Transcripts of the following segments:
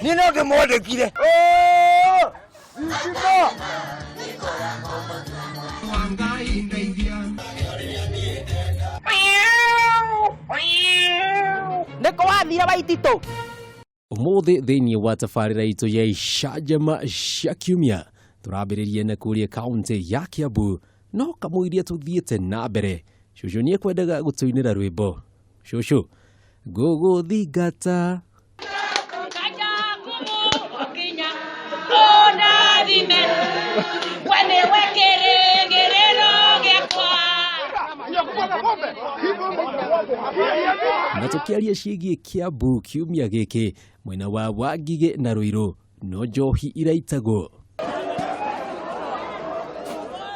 Niĩ no ndĩmwandĩkire. Nĩ kũ wathire Waititũ? Ũmũthĩ thĩinĩ wa tabarĩra itũ ya icanjama cia kiumia tũrambĩrĩria na kũrĩa kaunti ya Kiambu no kamũiria tũthiĩte na mbere cũcũ nĩ ekwendaga gũtũinĩra rwĩmbo. Cũcũ, ngũgũthingata. Na tũkĩaria ciĩgiĩ Kiambu kiumia gĩkĩ mwena wa Wangigĩ na Ruiru no njohi iraitagwo.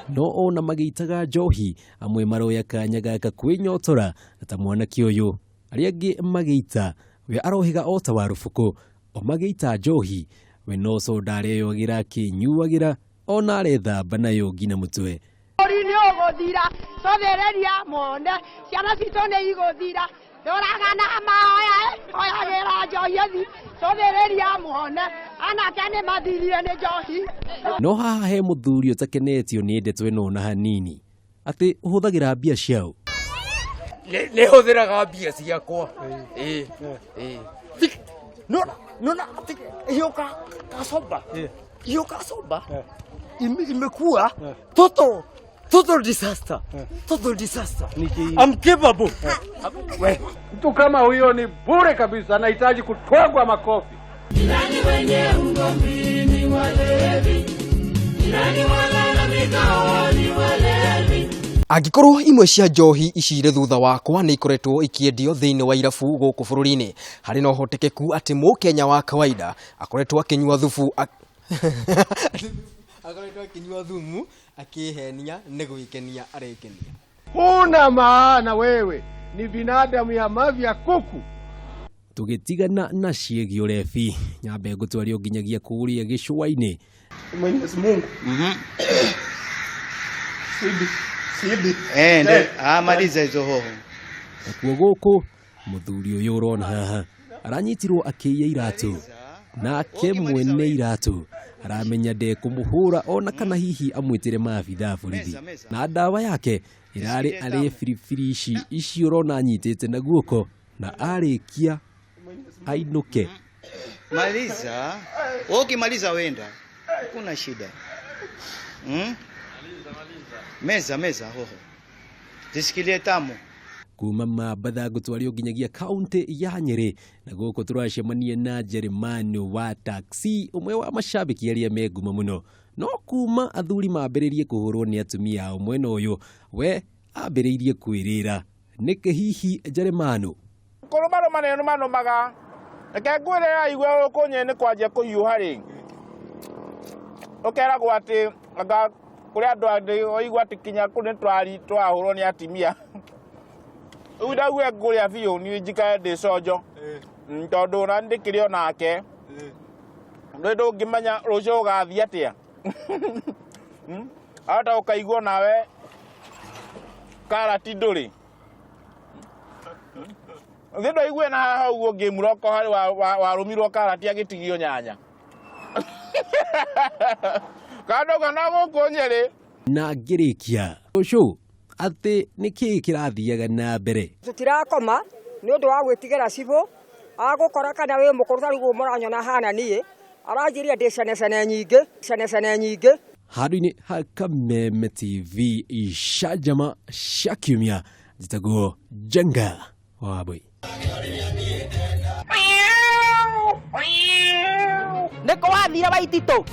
No ona magĩitaga njohi amwe maroya kanya gaka kwĩnyotora ta mwanake ũyũ, arĩa angĩ magĩita we arohĩga o ta warubũkũ, o magĩita njohi we no soda areyoagĩra akĩnyuagĩra ona arethamba nayo nginya mũtwe. Bũrũri nĩ ũgũthira, cũthĩrĩria muone, ciana citũ nĩ igũthira, ndũragana mahoya hoyagĩra njohi ĩthi, cũthĩrĩria muone, anake nĩ mathirire nĩ njohi. No haha he mũthuri ũtakenetio nĩ ndeto ĩno ona hanini, atĩ ũhũthagĩra mbia ciaũ. Nĩ hũthĩraga mbia ciakwa. Ĩĩ, ĩĩ. Nona, nona, hiyo kasomba. Hiyo kasomba. Imekuwa total total disaster. Total disaster. I'm capable. We. Mtu kama huyo ni bure kabisa, anahitaji kutwagwa makofi. Jirani wenye ugomvi ni walevi, jirani walalamikao ni walevi. Angĩkorwo imwe cia njohi ici irĩ thutha wakwa nĩ ikoretwo ikĩendio thĩinĩ wa irabu gũkũ bũrũri-inĩ, harĩ na ũhotekeku atĩ mũkenya wa kawaida akoretwo akĩnyua thubu akoretwo akĩnyua thumu akĩhenia nĩ gwĩkenia arekenia. Huna maana wewe, ni binadamu ya mavi ya kuku. Tũgĩtigana na ciĩgiĩ ũrebi, nyambe ngũtware nginyagia kũrĩa gĩcũa-inĩ. Mwenyezi Mungu. Sibi. Sibi. Ndio. Maliza hizo hoho. Nakuo gũkũ mũthuri ũyũ ũrona haha aranyitirwo akĩiya iratũ, nake mwene iratũ aramenya ndekũmũhũra ona kana hihi amwĩtĩre maabithaa a borithi, na ndawa yake ĩrarĩ arĩe biribiri ici ici ũrona anyitĩte na guoko, na arĩkia ainũke. Maliza. Wewe ukimaliza wenda. Hakuna shida. Meza, meza hoho. Zishikilie tamu. Kuma Mambatha ngũtwario nginyagia kaunti ya Nyeri, na gũkũ tũracemania na Jeremani wa taxi, ũmwe wa mashabiki arĩa me ngumo mũno. No kuma athuri mambĩrĩrie kũhũrwo nĩ atumia ao mwena ũyũ, we ambĩrĩirie kwĩrĩra. Nĩkĩ hihi Jeremani? Kũrũmarũma nĩ nũmanũmaga. Reke ngwĩre aigue gũkũ Nyeri nĩ kwanjia kũhiũha rĩngĩ. Ũkeragwo atĩ anga kũrĩ andũ angĩ ũigua atĩ kinya kũu nĩ twahũrwo nĩ atumia. Rĩu ndauga ngũrĩa biũ niĩ njikare ndĩ conjo. Tondũ ona ndĩkĩrĩ o nake. Ndũĩ ndũngĩmenya rũciũ ũgathiĩ atĩa. Ahota ũkaigua nawe karati ndũrĩ. Thĩ ndũigue na haha ũguo ngĩmuroko harĩ warũmirwo karati agĩtigio nyanya. Kana ndauga no gũkũ Nyeri. Na ngĩrĩkia ũcũ atĩ nĩkĩĩ kĩrathiaga na mbere. Tũtirakoma nĩ ũndũ wa gwĩtigĩra cibũ, agũkora kana wĩ mũkũrũ ta rĩu ũguo mũranyona hana niĩ, aranjĩrire ndĩ cenecene nyingĩ, cenecene nyingĩ. Handũ-inĩ ha Kameme TV icanjama cia kiumia, njĩtagwo Njenga wa Mbui. Nĩ kũ wathire Waititũ?